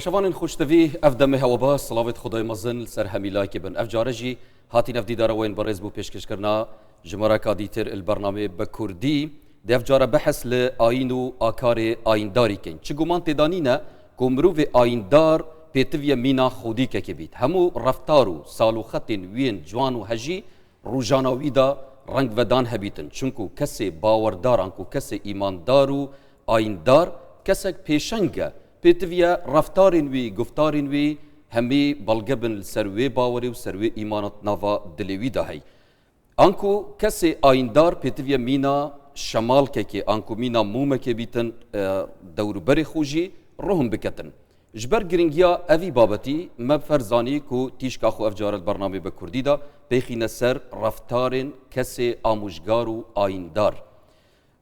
Temaşevanên xweştevî ev demê hewa baş silavê Xwedayê mezin li ser hemî layekê bin. Ev care jî hatîn ev dîdara wên bi rêz bû pêşkêşkirina jimareka dîtir li bernameyê bi Kurdî. Dê ev care behs li ayîn û akarê ayîndarî keyn. Çi guman têda nîne ku mirovê ayîndar pêtiviye mîna xwedîkekê bît. Hemû reftar û salûxetên wî yên ciwan û hejî rojana wî de rengvedan hebîtin. Çimku kesê bawerdar anku kesê îmandar û ayîndar kesek pêşeng e. Pêtiviye reftarên wî, guftarên wî hemî belge bin li ser wê bawerê û ser wê îmana di nava dilê wî de hey. Anku kesê ayîndar pêtiviye mîna şemalkekê anku mîna mûmekê bîtin dewrûberê xwe jî rohn biketin. Ji ber girîngiya evî babetî me bi ferz zanî ku tîşka xwe ev care li bernameyê bi kurdî de pêxîne ser reftarên kesê amojgar û ayîndar.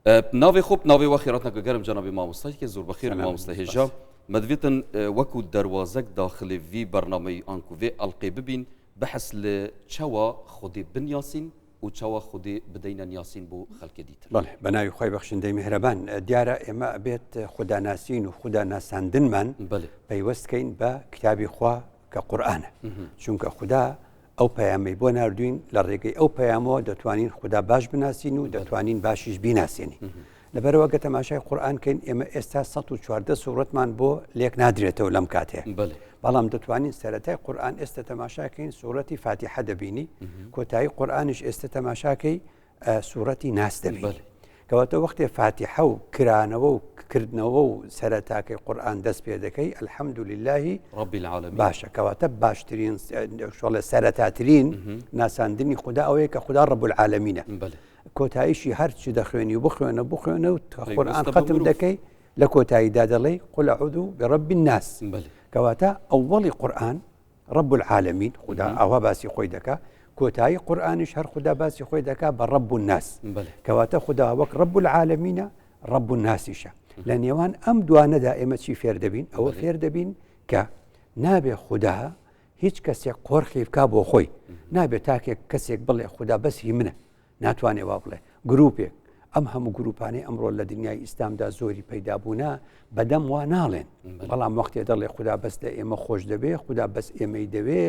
Bi navê xwe bi navê we xêratneke germ cenabê mamosta yekê zor bi xêr mamosta hêja me divêtin wekû derwazek daxilê vî bernameyî anku vê elqê bibîn behs li çawa Xwedê binyasîn û çawa Xwedê bideyne niyasîn bo xelkê dîtin. Belê, bi navê xwe bexşindeyê mihreban diyar e ême ebêt xudanasîn û xudanasandinman peywest keyn bi kitabê xwe ke Qur'an e. Çunke Xuda ئەو پەیامەی بۆ ناردوین لە ڕێگەی ئەو پەیامەوە دەتوانین خودا باش بناسین و دەتوانین باشیش بیناسێنین لەبەرەوە گە تەماشای قورآن کەین ئێمە ئێستا 114 سوورەتمان بۆ لێک نادرێتەوە لەم کاتێ بەڵام دەتوانین سەتای قورآن ئێستا تەماشاکەین سوورەتی فاتیحە دەبینی کۆتایی قورآانیش ئێستا تەماشاکەی سوورەتی ناس دەبینی کەواتە وەختێ فاتیحە و کرانەوە و کردنەوە و سەرەتاکەی قورئان دەست پێ دەکەی الحمد لله رب العالمین باشە کەواتە باشترین شۆڵێ سەرەتاترین ناساندنی خودا ئەوەیە کە خودا رب العالمینە کۆتاییشی هەرچی دەخوێنی و بخوێنە بخوێنە و قورئان خەتم دەکەی لە کۆتاییدا دەڵێی قل اعوذ برب الناس کەواتە ئەوەڵی قورئان رب العالمین خودا ئاوا باسی خۆی دەکا کۆتایی قورئانیش هەر خودا باسی خۆی دەکا بە رب الناس کەواتە خودا وەک رب العالمینە رب الناسیشە لە نێوان ئەم دوانەدا ئێمە چی فێر دەبین ئەوە فێر دەبین کە نابێ خودا هیچ کەسێک قۆرخی بک بۆ خۆی نابێت تاکێک کەسێک بڵێ خودا بەس هی منە ناتوانێ وا بڵێ گروپێک ئەم هەموو گروپانەی ئەمڕۆ لە دنیای ئیسلامدا زۆری پەیدا بوونە بەدەم وا ناڵێن بەڵام وەختێ دەڵێ خودا بەس لە ئێمە خۆش دەبێ خودا بەس ئێمەی دەوێ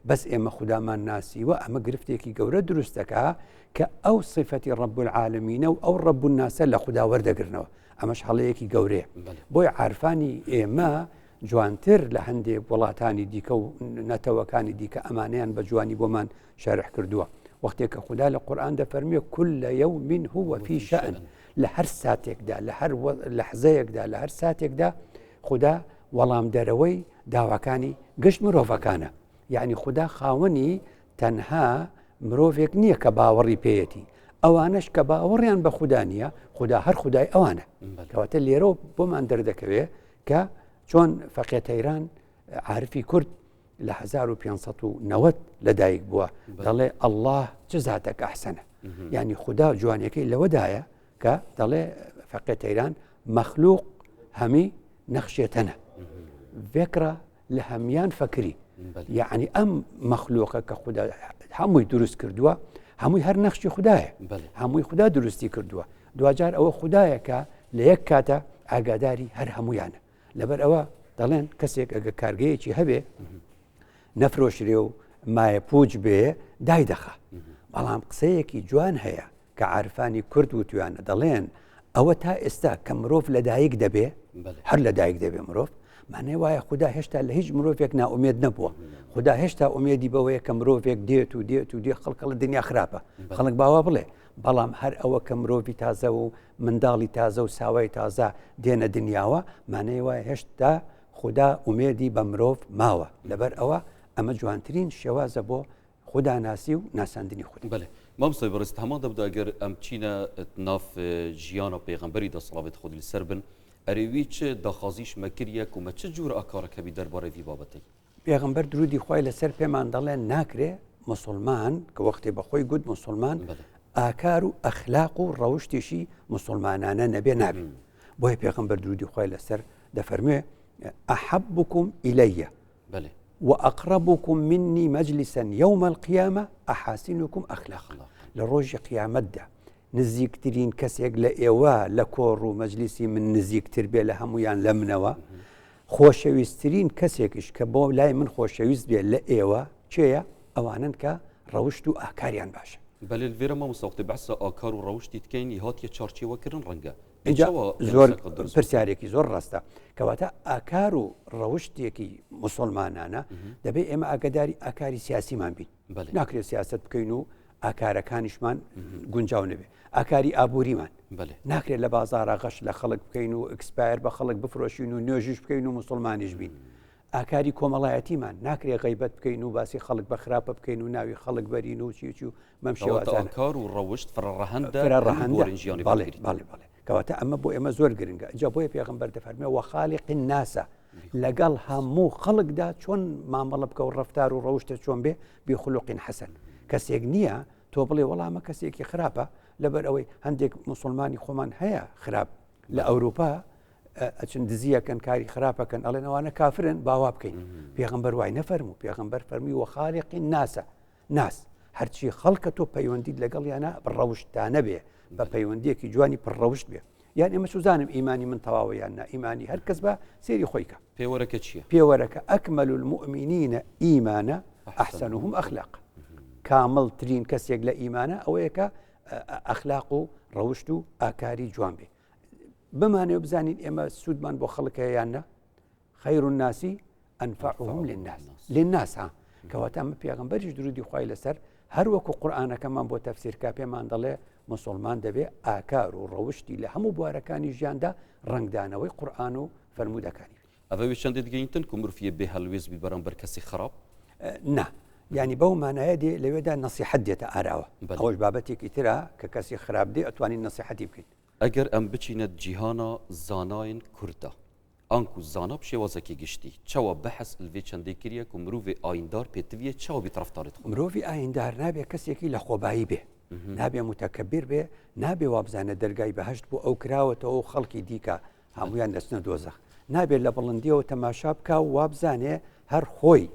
بەس ئێمە خودامان ناسیوە ئەمە گرفتێکی گەورە دروست دەکا کە ئەو سیفەتی ڕەب العالمینە و ئەو ڕەب الناسە لە خودا وەردەگرنەوە ئەمەش هەڵەیەکی گەورەیە بۆی عارفانی ئێمە جوانتر لە هەندێک وڵاتانی دیکە و نەتەوەکانی دیکە ئەمانەیان بە جوانی بۆمان شەرح کردووە وەختێک کە خودا لە قورئان دەفەرموێ کل یوم هو فی شأن لە هەر ساتێکدا لە هەر لەحزەیەکدا لە هەر ساتێکدا خودا وەڵامدەرەوەی داواکانی گشت مرۆڤەکانە یعنی خودا خاوەنی تەنها مرۆڤێک نییە کە باوەڕی پێیەتی ئەوانەش کە باوەڕیان بە خودا نییە خودا هەر خودای ئەوانە کەواتە لێرە بۆمان دەردەکەوێ کە چۆن فەقێ تەیران عارفی کورد لە 1590 لەدایک بووە دەڵێ ئەله چ زاتەکە ئەحسەنە یعنی خودا جوانەکەی لەوەدایە کە دەڵێ فەقێ تەیران مەخلوق هەمی نەخشێتەنە ڤێکرا لە هەمیان فەکری یعنی ئەم مەخلوقە کە خودا هەمووی دروست کردووە هەمووی هەر نەخشی خدایە هەمووی خدا دروستی کردووە دوجار ئەوە خدایە کە لە یەک کاتە ئاگاداری هەر هەمویانە لەبەر ئەوە دەڵێن کەسێک ئەگە کارگەیەکی هەبێ نەفرۆشرێ و مایە پوچ بێ دایدەخا بەڵام قسەیەکی جوان هەیە کە عارفانی کورد وتویانە دەڵێن ئەوە تا ئێستا کە مرۆڤ لەدایک دەبێ هەر لەدایک دەبێ مرۆڤ مانای وایە خودا هێشتا لە هیچ مرۆڤێک نائومێد نەبووە خودا هێشتا ئومێدی بەوەیە کە مرۆڤێک دێت و دێت و دێ خەڵکەڵە دنیا خراپە خەڵک باوا بڵێ بەڵام هەر ئەوە کە مرۆڤی تازە و منداڵی تازە و ساوای تازە دێنە دنیاوە مانای وایە هێشتا خودا ئومێدی بە مرۆڤ ماوە لەبەر ئەوە ئەمە جوانترین شێوازە بۆ خوداناسی و ناساندنی خودا. بەلێ مامۆستای بەڕێز هەمان دەبدا گەر ئەم چینە ناف ژیانە پێغەمبەری دا سڵاوێت خودی لەسەر بن ئەرێ وی چ داخوازیش مە کریە کو مە چ جور ئاکارەک هەبی دەربارەی ڤی بابەتەی؟ پێغەمبەر درودی خوای لەسەر پێمان دەڵێن ناکرێ موسڵمان کە وەختێ بە خۆی گوت موسڵمان ئاکار و ئەخلاق و ڕەوشتیشی موسڵمانانە نەبێ نابێ بۆیە پێغەمبەر درودی خوای لەسەر دەفەرموێ ئەحەبکم ئیلەیە بەێ وأقربكم مني مجلسا يوم القيامة أحاسنكم أخلاقا لە ڕۆژی قیامەتدا نزیکترین کەسێک لە ئێوە لە کۆڕ و مەجلیسی من نزیکتر بێ لە هەمویان لە منەوە. خۆشەویستترین کەسێکیش کە بۆ لای من خۆشەویست بێ لە ئێوە کێیە؟ ئەوانەن کە ڕەوشت و ئاکاریان باشە. بەلێ لڤێرە مامۆستا وەختی بەحسا ئاکار و ڕەوشتی دکەین ی هاتیە چارچێوە کرن ڕەنگە دێ ئینجا چاوا زۆر پێناسەکە دروست بکەین؟ پرسیارێکی زۆر ڕاستە. کەواتە ئاکار و ڕەوشتێکی موسوڵمانانە دەبێ ئێمە ئاگەداری ئاکاری سیاسیمان بین. ناکرێت سیاست بکەین و ئاکارەکانیشمان گونجاو نەبێ ئاکاری ئابووریمان ناکرێت لە بازارە غەش لە خەڵک بکەین و expire بە خەڵک بفرۆشین و نوێژیش بکەین و مسلمانیش بین ئاکاری کۆمەڵایەتیمان ناکرێ غیبەت بکەین و باسی خەڵک بە خراپە بکەین و ناوی خەڵک بەرین و چی و بەم شێوازانە کار و ڕەوشت فرەڕەهەندە فرەڕەهەندە بەڵێ بەڵێ بەڵێ کەواتە ئەمە بۆ ئێمە زۆر گرنگە جا بۆیە پێغمبەر دەفەرمێ وخالق الناس لەگەڵ هەموو خەڵکدا چۆن مامەڵە بکە و ڕەفتار و ڕەوشتە چۆن بێ بخلق حسن کەسێک نییە تۆ بڵێ وەڵامە کەسێکی خراپە لەبەر ئەوەی هەندێک مسلمانی خۆمان هەیە خراپ لە ئەوروپا ئەچن دزیەکەن کاری خراپەکەن ئەڵێن ئەوانە کافرن باوا بکەین پێغمبەر وای نەفەرموو پێغمبەر فەرمی وخالق الناس ناس هەرچی خەڵکە تۆ پەیوەندیت لەگەڵیانە ڕەوشتانە بێ بە پەیوەندیەکی جوانی پڕڕەوشت بێ یان ئێمە سوزانم ئیمانی من تەواوە یان نا ئیمانی هەر کەس بە سێری خۆی کە پێوەرەکە چییە؟ پێوەرەکە أكمل المؤمنين إيمانا أحسنهم أخلاقا کامڵترین کەسێک لە ئیمانە ئەوەیە کە ئەخلاق و ڕەوشت و ئاکاری جوان بێ بمانەوە بزانین ئێمە سوودمان بۆ خەڵک هەیە یان نا خیر الناس انفعهم للناس للناس ها کەواتە ئەمە پێغەمبەریش درودی خوای لەسەر هەر وەکو قورئانەکەمان بۆ تەفسیرکا پێمان دەڵێ مسلمان دەبێ ئاکار و ڕەوشتی لە هەموو بوارەکانی ژیاندا ڕەنگدانەوەی قورئان و فەرموودەکانی بێ. ئەڤە وێ چەندێ دگەینتن کو مرفیە بێ هەلوێست بی بەرامبەر کەسی خراپ؟ نا یانی بەو مانایە دێ لەوێدا نەسیحەت دێتە ئاراوە ئەوەش بابەتێکی ترە کە کەسی خراپ دێ ئەتوانین نەسیحەتی بکەین. ئەگەر ئەم بچینە جیهانا زاناین کوردا ئانکو زانا bi şêwazekî giştî çawa behs li vê çendê kiriye ku mirovê ayîndar pêtiviyê çawa bî terefdarê dixwe? مرۆڤی ئایندار نابێ کەسێکی لە خۆبایی بێ، نابێ موتەکەبیر بێ، نابێ وابزانێ دەرگای بەهەشت بۆ ئەو کراوەتەوە و خەڵکی دیکە هەموویان دەچنە دۆزەخ. نابێ لە بڵندییەوە تەماشا بکا و وابزانێ هەر خۆی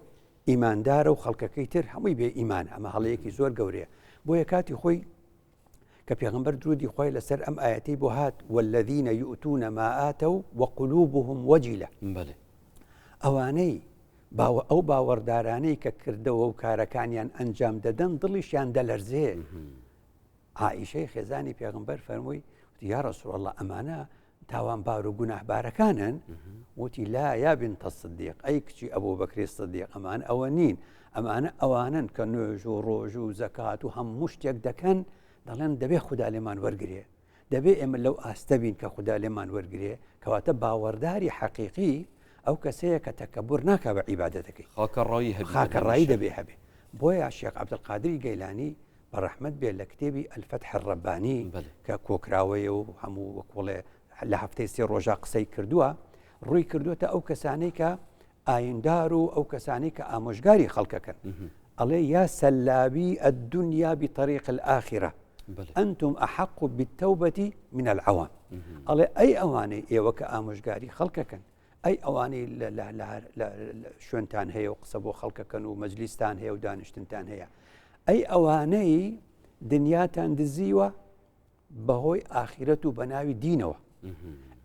ئیماندارە و خەڵکەکەی تر هەمووی بێ ئیمانە. ئەمە هەڵەیەکی زۆر گەورەیە. بۆیە کاتی خۆی کە پێغەمبەر درودی خوای لەسەر ئەم ئایەتەی بۆ هات والذین یؤتون ما آتوا وقلوبهم وجلە بەێ ئەوانەی باوە ئەو باوەڕدارانەی کە کردەوە و کارەکانیان ئەنجام دەدەن دڵیشیان دەلەرزێ عائیشەی خێزانی پێغمبەر فەرمووی یا رسول الله ئەمانە تاوانبار و گوناهبارەکانن وتی لا یا بنت الصدیق ئەی کچی ئەبوو بەکری صدیق ئەمان ئەوە نین ئەمانە ئەوانن کە نوێژ و ڕۆژ و زەکات و هەموو شتێک دەکەن دەڵێن دەبێ خودا لێمان وەرگێ دەبێ ئێمە لەو ئاستە بین کە خودا لێمان وەرگێ کەواتە باوەڕداری حەقیقی ئەو کەسەیە کە تەکەبور ناکا بە عیبادەتەکەی خاکەڕایی هەبێ خاکەڕایی دەبێ هەبێ بۆیە شێخ عەبدولقادری گەیلانی بە ڕەحمەت بێ لە کتێبی الفتح الربانی کە کۆکراوەیە و هەموو وەکوڵێ لە هەفتەی سێ ڕۆژا قسەی کردووە ڕووی کردووەتە ئەو کەسانەی کە ئایندار و ئەو کەسانەی کە ئامۆژگاری خەڵکەکەن ئەڵێ یا سەلابی الدنیا بطریق الآخرە أنتم أحق بالتوبة من العوام ئەڵێ ئەی ئەوانەی ئێوە کە ئامۆژگاری خەڵکەکەن ئەی ئەوانەی لە شوێنتان هەیە و قسە بۆ خەڵکەکەن و مەجلیستان هەیە و دانیشتنتان هەیە ئەی ئەوانەی دنیاتان دزیوە بەهۆی ئاخیرەت و بەناوی دینەوە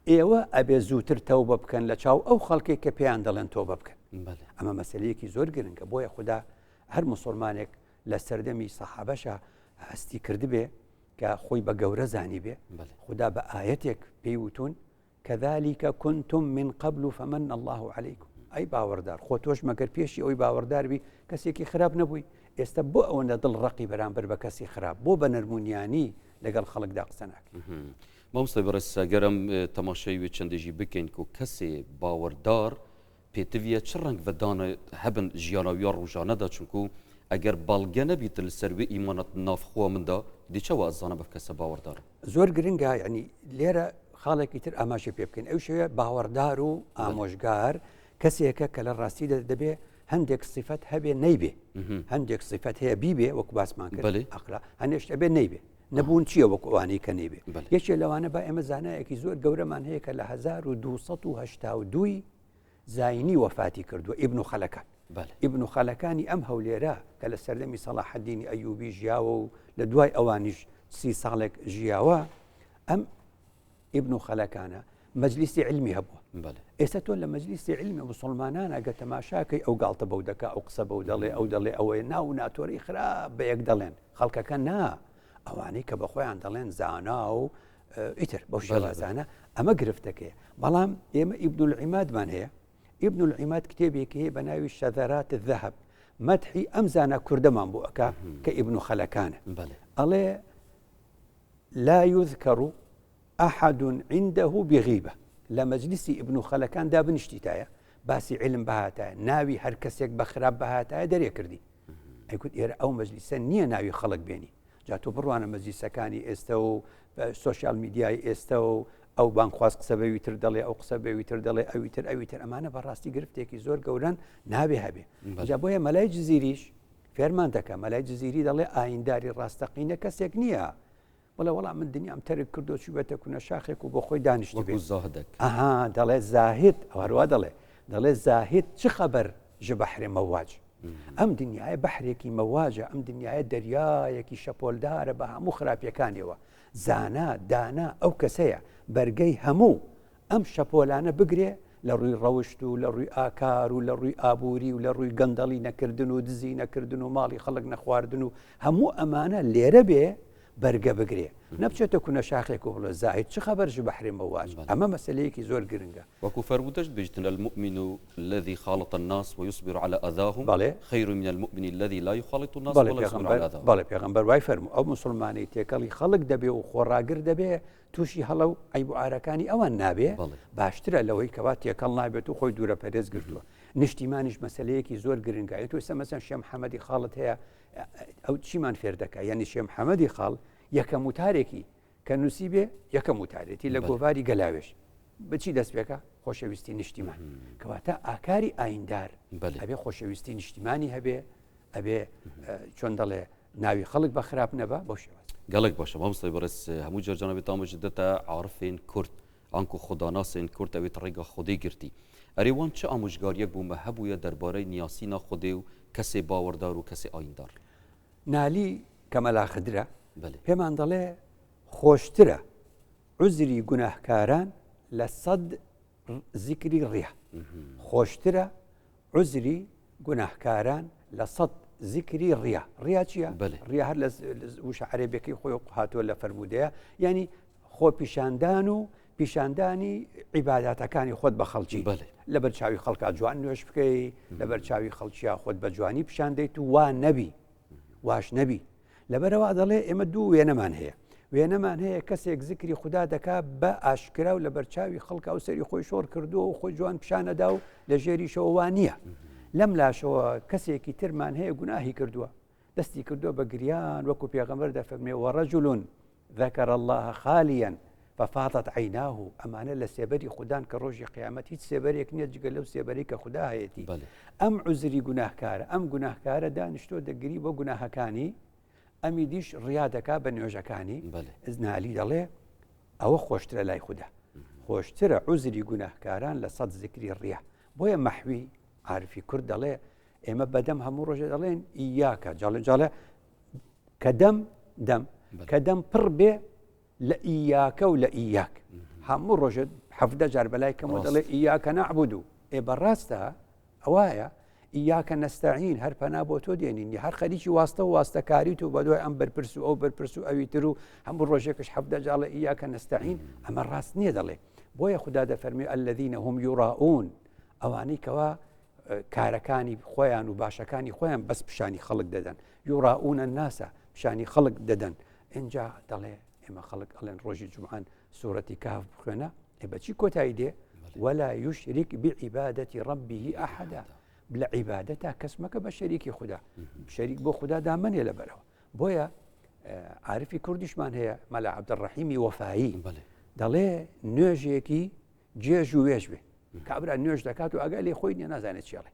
ئێوە ئەبێ زووتر تەوبە بکەن لە چاو ئەو خەڵکێک کە پێیان دەڵێن تۆبە بکەن ئەمە مەسلەیەکی زۆر گرنگە بۆیە خوددا هەر مسلمانێک لە سەردەمی سەحابەشە هەستی کردبێ کە خۆی بە گەورە زانی بێ خوددا بە ئاەتێک پێی وتون کذلک کنتم من قبل فمن اللە علیکم ئەی باوەڕدار خۆ تۆش مەگەر پێشی ئەوی باوەڕدار بی کەسێکی خراپ نەبووی ئێستا بۆ ئەوەندە دڵ ڕەقی بەرامبەر بە کەسی خراپ بۆ بە نەرمونیانی لەگەڵ خەڵکدا قسە ناکەی. مامۆستای بەڕێز گەرم تەماشای وێ چەندێژی بکەین کو کەسێ باوەردار پێتڤیە چ ڕەنگ ڤدانە هەبن ژیانا ویا ڕوژانەدا چونکو ئەگەر بەڵگە نەبیتن لسەر وێ ئیمانەت ناف خوە مندا دی چەوا ئەز زانم ئەڤ کەسە باوەڕدارە؟ زۆر گرنگە یعنی لێرە خاڵێکی تر ئاماژە پێ بکەین ئەو شێوە باوەڕدار و ئامۆژگار کەسێکە کە لە ڕاستیدا دەبێ هەندێک سیفەت هەبێ نەیبێ هەندێک سیفەت هەیە بیبێ وەکو باسمان کرد ئەقلا هەنێشت ئەبێ نەیبێ نەبوون چییە وەکو ئەوانەی کە نەیبێ یەکێ لەوانە با ئێمە زانایەکی زۆر گەورەمان هەیە کە لە 1282 زاینی وەفاتی کردووە ئیبن خەلەکان ئیبن خەلەکانی ئەم هەولێرە کە لە سەردەمی سەڵاحەدینی ئەیوبی ژیاوە و لە دوای ئەوانیش سی ساڵێک ژیاوە ئەم ئیبن خەلەکانە مەجلیسی عیلمی هەبووە. ئێستا تۆ لە مەجلیسی عیلمی موسڵمانان ئەگە تەماشاکەی ئەو گاڵتە بەو دەکا ئەو قسە بەو دەڵێ ئەو دەڵێ ئەوەیە ناو و ناتۆرەی خراپ بە یەک دەڵێن خەڵکەکە نا ئەوانەی کە بە خۆیان دەڵێن زانا و ئیتر بەو شێوازانە ئەمە گرفتەکەیە بەڵام ئێمە ئیبن العیمادمان هەیە ئیبن العیماد کتێبێکی هەیە بە ناوی شەذەرات الذهب مەدحی ئەم زانا کوردەمان بۆ ئەکا کە ئیبن خەلەکانە ئەڵێ لا يذكر احد عنده بغیبە، لە مەجلیسی ئیبن خەلەکان دابنیشتیتایە باسی عیلم بهاتایە ناوی هەر کەسێک بە خراپ بهاتایە دەرێ کردی ئەیگوت ئێرە ئەو مەجلیسە نییە ناوی خەڵک بێنی جا تۆ بڕوانە مەجلیسەکانی ئێستە و سۆشیال میدیای ئێستە و ئەو بانگخواز قسە بەوی تر دەڵێ ئەو قسە بەوی تر دەڵێ ئەوی تر ئەوی تر ئەمانە بەڕاستی گرفتێکی زۆر گەورەن نابێ هەبێ جا بۆیە مەلای جزیریش فێرمان دەکە مەلای جزیری دەڵێ ئاینداری ڕاستەقینە کەسێک نییە بڵێ وەڵا من دنیام تەرک کردو چووبێتە کونە شاخێک و بۆ خۆی دانیشتبێ وەکو زاهدێک. ئەها دەڵێ زاهد ئەو هەروا دەڵێ دەڵێ زاهد چ خەبەر ژ بەحرێ مەواج ئەم دنیایە بەحرێکی مەواجە ئەم دنیایە دەریایەکی شەپۆلدارە بە هەموو خراپیەکانیەوە زانا دانا ئەو کەسەیە بەرگەی هەموو ئەم شەپۆلانە بگرێ لە ڕووی ڕەوشت و لە ڕووی ئاکار و لە ڕووی ئابووری و لە ڕووی گەندەڵی نەکردن و دزی نەکردن و ماڵی خەڵک نەخواردن و هەموو ئەمانە لێرە بێ بەرگە بگرێ نەبچێتە کونە شاخێک و بڵێ زاهید چ خەبەر ژ بەحرێ مەواج ئەمە مەسەلەیەکی زۆر گرنگە. وەکو فەرموودەش دبێژتن المؤمن الذی خالط الناس ویصبر علی اذاهم بەڵێ. خیر من المؤمن الذی لا یخالط الناس بەڵێ ولا یصبر پێغەمبەر علی اذاهم. بەڵێ پێغەمبەر وای فەرموو ئەو موسڵمانەی تێکەڵی خەڵک دەبێ و خۆڕاگر دەبێ تووشی هەڵە و عەیب و عارەکانی ئەوان نابێ، باشترە لەوەی کەوا تێکەڵ نابێت و خۆی دوورە پەرێز گرتووە. نیشتیمانیش مەسەلەیەکی زۆر گرنگە. ئەی تۆ ئێستا مەسەن شێ محەمەدی خاڵت هەیە، ئەو چیمان فێر دەکا؟ یعنی شێ محەمەدی خاڵ یەکەم وتارێکی کە نووسی بێ یەکەم وتارێتی لە گۆڤاری گەلاوێژ بچی دەست پێکە خۆشەویستی نیشتیمان کەواتە ئاکاری ئایندار ئەبێ خۆشەویستی نیشتیمانی هەبێ ئەبێ چۆن دەڵێ ناوی خەڵک بە خراپ نەبا بەو شێواز. گەڵێک باشە مامۆستای بەڕێز هەموو جار جەنابی تامە جدەتە عارفێن کورد ئانکو خوداناسێن کورد ئەوێت ڕێگا خودێ گرتی ئەرێ وان چ ئامۆژگاریەک بۆ مە هەبوویە دەربارەی نیاسینا خودێ و کەسێ باوەڕدار و کەسێ ئایندار؟ نالی کە مەلا خدرە پێمان دەڵێ خۆشترە عوزری گوناهکاران لە سەد زیکری ڕیا خۆشترە عوزری گوناهکاران لە سەد زیکری ڕیا ڕیا چییە ڕیا هەر لە وشە عەرەبیەکەی خۆی هاتووە لە فەرموودەیە یعنی خۆ پیشاندان و پیشاندانی عیباداتەکانی خۆت بە خەڵکی لەبەر چاوی خەڵکا جوان نوێش بکەی لەبەر چاوی خەڵکیا خۆت بە جوانی پیشان دەیت و وا نەبی واش نەبی لەبەرئەوە دەڵێ ئێمە دوو وێنەمان هەیە وێنەمان هەیە کەسێک زیکری خودا دەکا بە ئاشکرا و لەبەرچاوی خەڵکا و سەری خۆی شۆڕ کردووە و خۆی جوان پیشانەدا و لە ژێریشەوە وا نییە لەم لاشەوە کەسێکی ترمان هەیە گوناهی کردووە دەستی کردووە بە گریان وەکو پێغەمبەر دەفەرمێ وەڕەجل ذكر الله خاليا ففاضت عیناه ئەمانە لە سێبەری خودان کە ڕۆژی قیامەت هیچ سێبەرێک نییە جگە لەو سێبەری کە خودا هەیەتی ئەم عوزری گوناهکارە ئەم گوناهکارە دانیشتۆ دەگری بۆ گوناهەکانی ئەمی دیش ڕیا دەکا بە نوێژەکانی ئزنالی دەڵێ ئەوە خۆشترە لای خودا خۆشترە عوزری گوناهکاران لە سەد زیکری ڕیا بۆیە مەحوی عارفی کورد دەڵێ ئێمە بەدەم هەموو ڕۆژێ دەڵێن ئیاکە جاڵێ جاڵێ کە دەم دەم کە دەم پڕ بێ لە ئیاکە و لە ئیاک هەموو ڕۆژێ حەفدە جار بەلای کەمەوە دەڵێ ئیاکە نەعبود ئێ بەڕاستە ئەوایە ئیاکە نەستەعین هەر پەنا بۆ تۆ دێنین هەر خەریکی واستە و واستەکاریت و بەدوای ئەم بەرپرس و ئەو بەرپرس و ئەوی تر و هەموو ڕۆژێکش حەفدە جاڵە ئیاکە نەستەعین ئەمە ڕاست نییە دەڵێ بۆیە خدا دەفەرمی الذین هم یراؤون ئەوانەی کەوا کارەکانی خۆیان و باشەکانی خۆیان بەس پیشانی خەڵک دەدەن یراؤون الناس پیشانی خەڵک دەدەن ئینجا دەڵێ ئێمە خەڵک ئەڵێن ڕۆژی جومعان سورەتی کهف بخوێنە ئێ بەچی کۆتایی دێ ولا یشرک بعبادة ربه احدا لە عیبادەتا کەس مەکە بە شەریکی خودا شەریک بۆ خودا دامەنێ لەبەرەوە بۆیە عارفی کوردیشمان هەیە مەلا عەبدولڕەحیمی وەفایی دەڵێ نوێژێکی جێژ و وێژ بێ کابرا نوێژ دەکات و ئەگەر لێ خۆی نیە نازانێت چێڵێ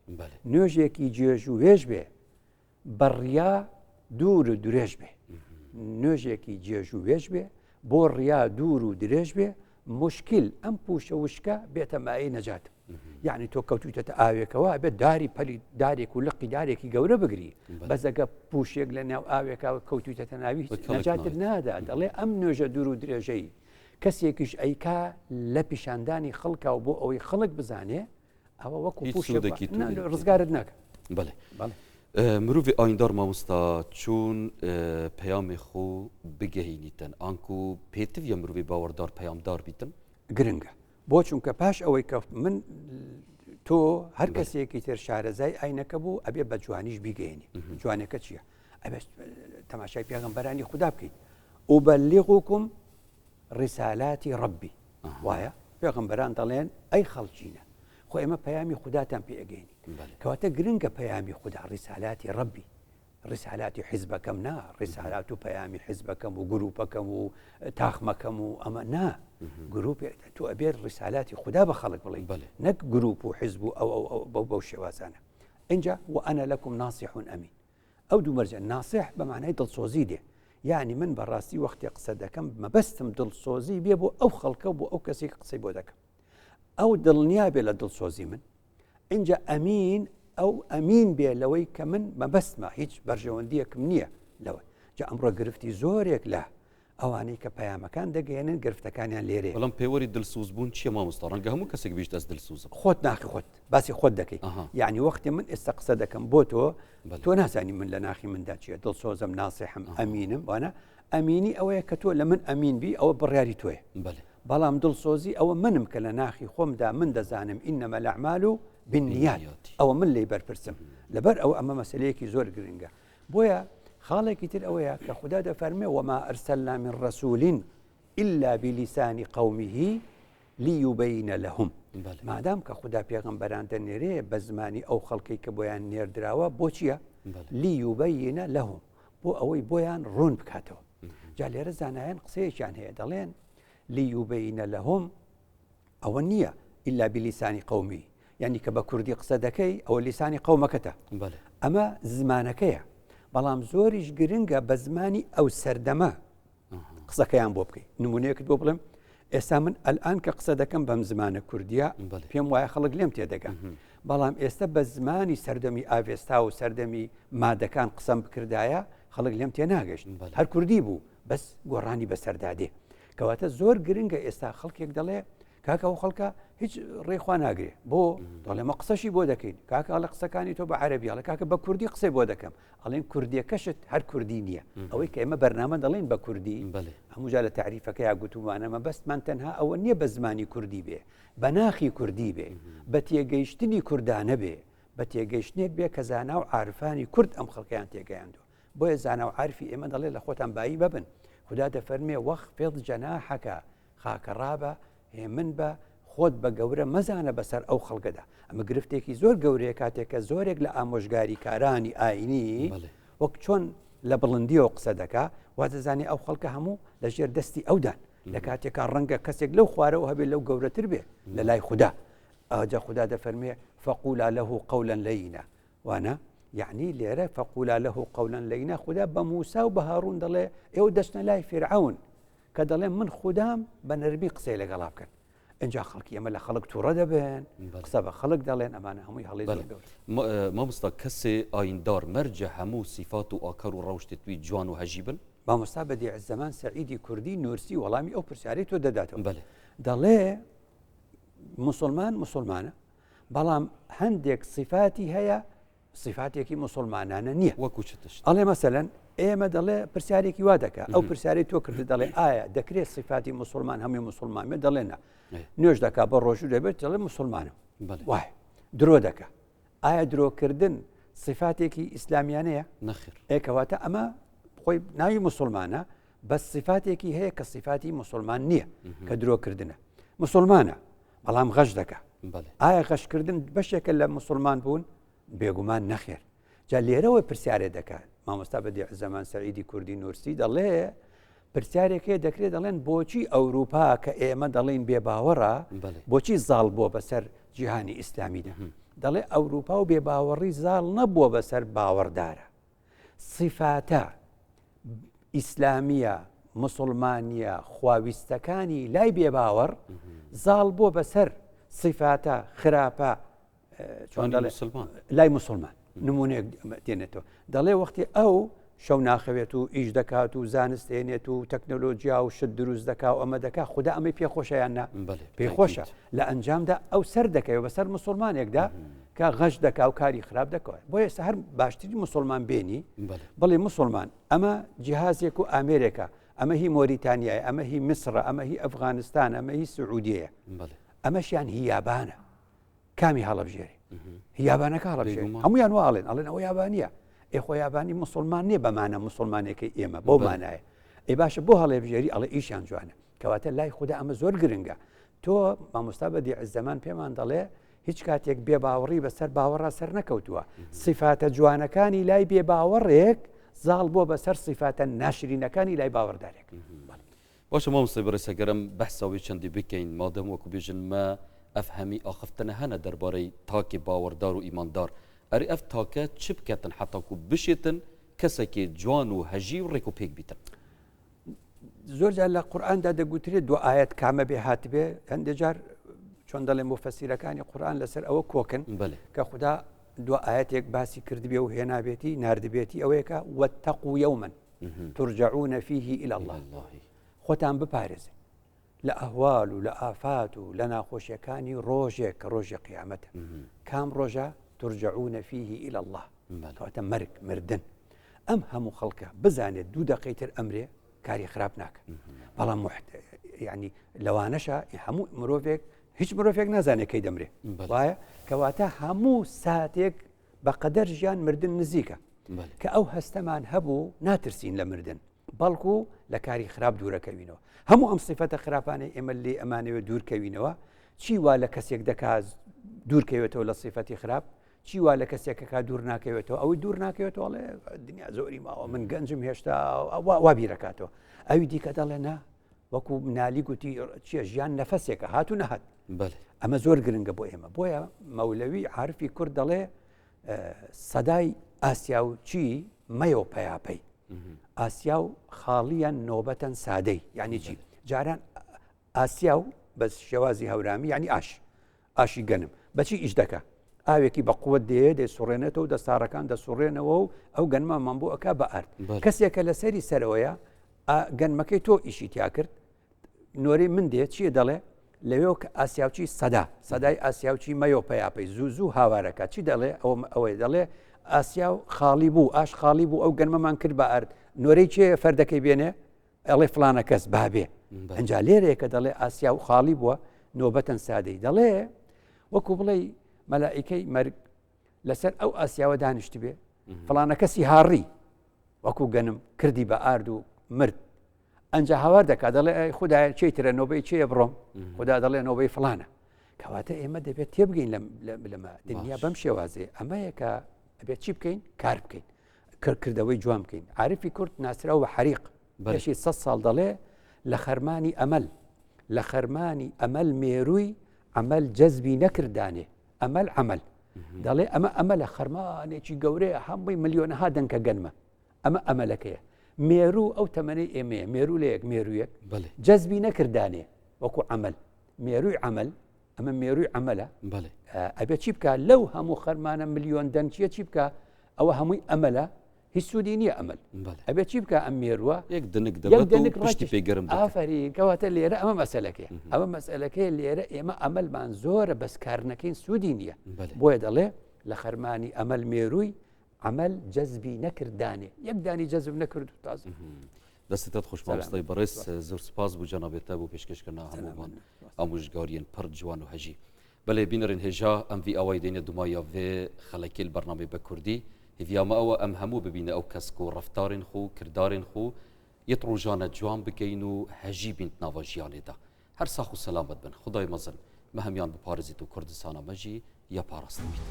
نوێژێکی جێژ و وێژ بێ بە ڕیا دوور و درێژ بێ نوێژێکی جێژ و وێژ بێ بۆ ڕیا دوور و درێژ بێ مشکل ئەم پوشە وشکە بێتە مایەی نەجات یعنی تۆ کەوتویتەتە ئاوێکەوە بێت داری پەلی دارێک و لقی دارێکی گەورە بگری بەزەگە پوشێک لە ناو ئاوێکا کەوتویتەتە ناوی نەجاتت نادا دەڵێ ئەم نوێژە دوور و درێژەی. کەسێکیش ئەیکا لە پیشاندانی خەڵکا و بۆ ئەوەی خەڵک بزانێ ئەوە وەکو هیچ سوودێکی تو لێ ڕزگارت ناکە. بەڵێ. مروڤی ئایندار مامۆستا چۆن پەیامی خۆ بگەهینیتن ئانکو پێتڤە مروڤی باوەڕدار پەیامدار بیتن؟ گرنگە بۆ چونکە پاش ئەوەی کە من تۆ هەر کەسێکی تر شارەزای ئاینەکە بوو ئەبێ بە جوانیش بیگەێنی جوانەکە چییە؟ ئەبێت تەماشای پێغەمبەرانی خودا بکەیت ئوبەلیغوکم ڕیسالاتی ڕەبی وایە پێغەمبەران دەڵێن ئەی خەڵکینە خۆ ئێمە پەیامی خوداتان پێ ئەگەینین کەواتە گرنگە پەیامی خودا ڕیسالاتی ڕەبی ڕیسالاتی حیزبەکەم نا ڕیسالات و پەیامی حیزبەکەم و گروپەکەم و تاخمەکەم و ئەمە نا گروپ تۆ ئەبێت ڕیسالاتی خودا بە خەڵک بڵێ نەک گروپ و حیزب و ئەو ئەو بەو بەو شێوازانە اینجا وأنا لكم ناصح أمين ئەو دوو مەرجە، ناسح بە مانای دڵسۆزی دێ، یانی من بە ڕاستی وەختێ قسە دەکەم مەبەستم دڵسۆزی بێ بۆ ئەو خەڵکە و بۆ ئەو کەسێک قسەی بۆ دەکەم ئەو دڵنیا بێ لە دڵسۆزی من اینجا ئەمین ئەو ئەمین بێ لەوەی کە من مەبەستمە هیچ بەرژەوەندیەکم نییە لەوە جا ئەمڕۆ گرفتی زۆرێک لە ئەوانەی کە پەیامەکان دەگەیەنن گرفتەکانیان لێرەیە. بەڵام پێوەری دلسوز بوون چیە مامۆستا ڕەنگە هەموو کەسێک بیشت ئەز دلسوزم. خۆت ناخی خۆت باسی خۆت دەکەی یعنی وەختی من ئێستا قسە دەکەم بۆ تۆ تۆ نازانی من لە ناخی مندا چیە دڵسۆزم ناسیحم ئەمینم وانە ئەمینی ئەوەیە کە تۆ لە من ئەمین بی ئەوە بڕیاری تۆیە بەڵام دڵسۆزی ئەوە منم کە لە ناخی خۆمدا من دەزانم إنما الأعمال بالنیات ئەوە من لی بەرپرسم لەبەر ئەو ئەمە مەسلەیەکی زۆر گرنگە بۆیە خاڵێکی تر ئەوەیە کە خودا دەفەرمێ وما أرسلنا من رسول إلا بلسان قومه ليبين لهم مادام کە خودا پێغەمبەران دەنێرێ بە زمانی ئەو خەڵکەی کە بۆیان نێردراوە بۆ چییە؟ ليبين لهم بۆ ئەوەی بۆیان ڕوون بکاتەوە جا لێرە زانایان قسەیەکیان هەیە دەڵێن ليبين لهم ئەوە نییە إلا بلسان قومه یعنی کە بە کوردی قسە دەکەی ئەوە لیسانی قەومەکەتە ئەمە زمانەکەیە بەڵام زۆریش گرنگە بە زمانی ئەو سەردەمە قسەکەیان بۆ بکەیت نمونەیەکت بۆ بڵێم ئێستا من ئەلان کە قسە دەکەم بەم زمانە کوردیە پێم وایە خەڵک لێم تێدەگەن بەڵام ئێستا بە زمانی سەردەمی ئاڤێستا و سەردەمی مادەکان قسەم بکردایە خەڵک لێم تێناگەشت هەر کوردی بوو بەس گۆڕانی بەسەردا دێ کەواتە زۆر گرنگە ئێستا خەڵکێک دەڵێ کاکە ئەو خەڵکە هیچ ڕێخوا ناگرێ بۆ دەڵێ مە قسەشی بۆ دەکەین کاکە ئەڵێ قسەکانی تۆ بە عەربی ئەڵێ کاکە بە کوردی قسەی بۆ دەکەم ئەڵێن کوردیەکەشت هەر کوردی نییە ئەوەی کە ئێمە بەرنامە دەڵێن بە کوردی هەموو جا لە تعریفەکەیا گوتومانە مەبەستمان تەنها ئەوە نییە بە زمانی کوردی بێ بە ناخی کوردی بێ بە تێگەیشتنی کوردانە بێ بە تێگەیشتنێک بێ کە زانا و عارفانی کورد ئەم خەڵکیان تێگەیاندووە بۆیە زانا و عارفی ئێمە دەڵێ لە خۆتان بایی مەبن خودا دەفەرمێ واخفض جناحک خاکەڕابە هێمن بە خۆت بە گەورە مەزانە بەسەر ئەو خەڵکەدا ئەمە گرفتێکی زۆر گەورەیە کاتێک کە زۆرێک لە ئامۆژگاریکارانی ئاینی وەک چۆن لە بڵندیەوە قسە دەکا وا دەزانێ ئەو خەڵکە هەموو لە ژێر دەستی ئەودان لە کاتێکا ڕەنگە کەسێک لەو خوارەوە هەبێ لەو گەورەتر بێ لە لای خودا ئەوجا خودا دەفەرمێ فقولا له قولا لینا وانە؟ یەعنی لێرە فقولا له قولا لینا خودا بە موسا و بە هاڕون دەڵێ ئێوە دەچنە لای فیرعەون کە دەڵێ من خودام بە نەرمی قسەی لەگەڵا بکەن ئینجا خەڵکی ئەمە لە خەڵک تووڕە دەبن قسە بە خەڵک دەڵێن ئەمانە هەمووی هەڵی زۆر گەورە. مامۆستا کەسێ ئایندار مەرجە هەموو سیفات و ئاکار و ڕەوشتێ توی جوان و هەژی بن؟ مامۆستا بەدیع زەمان سەعیدی کوردی نوورسی وەڵامی ئەو پرسیارەی تۆ دەداتەوە دەڵێ موسڵمان موسڵمانە بەڵام هەندێک سیفاتی هەیە سیفاتێکی موسڵمانانە نییە وەکو چ تشت ئەڵێ مەسەلەن ئێمە دەڵێ پرسیارێکی وا دەکا ئەو پرسیارەی تۆ کردت دەڵێ ئایا دەکرێت سیفاتی موسڵمان هەمووی موسڵمان بێت دەڵێ نا نوێژ دەکا بە ڕۆژوو دەبێت دەڵێ موسڵمانم وایە درۆ دەکا ئایا درۆکردن سیفاتێکی ئیسلامیانەیە نەخێر ئێکەواتە ئەمە خۆی ناوی موسڵمانە بەس سیفاتێکی هەیە کە سیفاتی موسڵمان نییە کە درۆکردنە موسڵمانە بەڵام غەش دەکا ئایا غەشکردن بەشێکە لە مسلمان بوون بێگومان نەخێر جا لێرەوە پرسیارێ دەکات مامۆستا بەدیع زەمان سەعیدی کوردی نووسی دەڵێ پرسیارێک هەیە دەکرێت دەڵێن بۆچی ئەوروپا کە ئێمە دەڵێن بێ باوەڕە بۆچی زاڵ بووە بەسەر جیهانی ئیسلامیدا دەڵێ ئەوروپا و بێ باوەڕی زاڵ نەبووە بەسەر باوەڕدارە سیفاتە ئیسلامییە موسڵمانییە خواویستەکانی لای بێباوەڕ زاڵ بووە بەسەر سیفاتە خراپە چۆن دەڵێ لای موسڵمان نمونەیەک دێنێتەوە دەڵێ وەختی ئەو شەو ناخەوێت و ئیش دەکات و زانست هێنێت و تەکنەلۆجیا و شت دروست دەکا و ئەمە دەکا خودا ئەمەی پێخۆشە یان نا پێخۆشە لە ئەنجامدا ئەو سەر دەکەوێت بەسەر مسلمانێکدا کە غەش دەکا و کاری خراپ دەکەوێت بۆ ئێستا هەر باشترین مسلمان بێنی بڵێ مسلمان ئەمە جیهازێک و ئامێرێکە ئەمە هی مۆریتانیای ئەمە هی میسرە ئەمە هی ئەفغانستان ئەمە هی سعودیەیە ئەمەشیان هی یابانە کامی هەڵەبژێری یابانەکە هەڵەبژێری هەمویان واڵێن ئەڵێن ئەوە یابانیە ئێ خۆ یابانی مسلمان نییە بەمانە مسلمانێکی ئێمە بۆ مانایە ئەی باشە بۆ هەڵێبژێری ئەڵێ ئیشیان جوانە کەواتە لای خوددا ئەمە زۆر گرنگە تۆ مامۆستا بەدی زەمان پێمان دەڵێ هیچ کاتێک بێ باوەڕی بەسەر باوەڕا سەر نەکەوتووە سیفاتە جوانەکانی لای بێ باوەڕێک زاڵ بۆ بەسەر سیفاتە ناشرینەکانی لای باوەڕدارێک. باشە مامۆستای بەڕێز ئەگەر ئەم بەحسا وێ چەندی بکەین مادەم وەکو بێژن مە ئەف هەمی ئاخفتنە هەنە دەربارەی تاکی باوەڕدار و ئیماندار ئەرێ ئەف تاکە چ بکەتن حەتاکو بشێتن کەسەکێ جوان و هەژی و ڕێک و پێک بیتن؟ زۆر جار لە قورئاندا دەگوترێت دو ئاەت کامە بێ هاتبێ هەندێک جار چۆن دەڵێ مفەسیرەکانی قورئان لەسەر ئەوە کۆکن کە خودا دو ئاەتێک باسی کردبێ و هێنابێتی نردبێتی ئەوەیەکە واتقوا یوما ترجعون فیه الی اللە خۆتان بپارێزن لە ئەهوال و لە ئافات و لە ناخۆشیەکانی ڕۆژێک کە ڕۆژی قیامەتە کام ڕۆژە ترجعون فیه الی اللە کەواتە مەرگ مردن ئەم هەموو خەڵکە بزانێت دوو دقەی تر ئەمرێ کاری خراپ ناکە بەڵام ینی لەوانەشە هەموو مرۆڤێک هیچ مرۆڤێک نازانێت کەی دەمرێ وایە کەواتە هەموو ساتێک بەقەدەر ژیان مردن نزیکە کە ئەو هەستەمان هەبوو ناترسین لە مردن بەڵکو لە کاری خراپ دوورەکەوینەوە هەموو ئەم سیفەتە خراپانەی ئێمە لێ ئەمانەوێت دوورکەوینەوە چی وا لە کەسێک دەکات دوورکەوێتەوە لە سیفەتی خراپ چی وا لە کەسێکەکە دوور ناکەوێتەوە ئەوەی دوور ناکەوێتەوە ئەڵێ دنیا زۆری ماوە من گەنجم هێشتا وا بیرەکاتەوە ئەوی دیکە دەڵێ نا وەکو نالی گوتی چیە ژیان نەفەسێکە هات و نەهات ئەمە زۆر گرنگە بۆ ئێمە بۆیە مەولەوی عارفی کورد دەڵێ سەدای ئاسیا و چی مەیۆ پەیاپەی ئاسیا و خاڵیان نۆبەتەن سادەی یعنی چی جاران ئاسیا و بەس شێوازی هەورامی یعنی ئاش ئاشی گەنم بەچی ئیش دەکا ئاوێکی بە قوت دێ دەیسوڕێنێتەوە دەستارەکان دەسوڕێنەوە و ئەو گەنمەمان بۆ ئەک بە ئارد کەسێکە لەسەری سەرەوەیە گەنمەکەی تۆ ئیشی تیا کرد نۆرەی من دێ چیە دەڵێ لەوێ کە ئاسیاوچی سەدا سەدای ئاسیاوچی مەیۆ پەیاپەی زوو زوو هاوارەکە چی دەڵێ ئەوە ئەوەی دەڵێ ئاسیا و خاڵی بوو ئاش خاڵی بوو ئەو گەنمەمان کرد بە ئارد نۆرەی چێ فەردەکەی بێنێ ئەڵێ فلانە کەس بابێ ئەجا لێرەیە کە دەڵێ ئاسیا و خاڵی بووە نۆبەتەن سادەی دەڵێ وەکو بڵێ مەلائیکەی مەرگ لەسەر ئەو ئاسیاوە دانیشتبێ فلانە کەسی هاڕی وەکو گەنم کردی بە ئارد و مرد ئەنجا هاوار دەکات دەڵێ ئەی خدایە چی ترە نۆبەی چێ بڕۆم خدا دەڵێ نۆبەی فلانە کەواتە ئێمە دەبێت تێبگەین لەمە دنیا بەم شێوازێ ئەمەیە کە ئەبێت چی بکەین کار بکەین کردەوەی جوان بکەین عارفی کورد ناسراو بە حریق بەشی سە ساڵ دەڵێ لە خەرمانی ئەمەل لە خەرمانی ئەمەل مێرووی ئەمەل جەزبی نەکردانێ ئەمەل عەمەل دەڵێ ئەمە ئەمە لە خەرمانێکی گەورەیە هەمووی ملیۆنەها دەنکە گەنمە ئەمە ئەمەلەکەیە مێروو ئەو تەمەنەی ئێمەیە مێروو لە یەک مێروویەک جەزبی نەکردانێ وەکو عەمەل مێرووی عەمەل ئەمە مێرووی عەمەلە ئەبێ چی بکە لەو هەموو خەرمانە ملیۆن دەنکیە چی بکە ئەوە هەمووی ئەمەلە هیچ سوودی نییە ئەمەل ئەبێ چی بکە ئەم مێرووە یەک دنک دەبێت پشتی پێ گەرم ئافەرین کەواتە لێرە ئەمە مەسەلەکەیە ئەمە مەسەلەکەی لێرە ئێمە ئەمەلمان زۆرە بەس کارنەکەین سوودی نییە بۆیە دەڵێ لە خەرمانی ئەمەل مێرووی عمل جەزبی نەکرد دانێ یەک دانی جەزب نەکرد و تازە دەستت خوش مامۆستای بەڕێز زۆر سپاس بوو جەنابێتە بۆ پێشکەشکردنا هەمووان ئامۆژگاریên پڕ جوان و هەژی بەلێ بینەرên هێژا ئەم ڤی ئاوای دێنە دومایا ڤێ خەلەکێل بەرنامەی بە کوردی هیڤیا مە ئەوە ئەم هەموو ببینە ئەو کەس کو ڕەفتارێن خو کردارێن خو یت ڕوژانە جوان بکەین و هەژی بین ناڤا ژیانێدا هەر ساخ و سەلامەت بن خودای مەزن مە هەمیان بپارێزیت و کوردستانا مە ژی یا پاراستن بیت.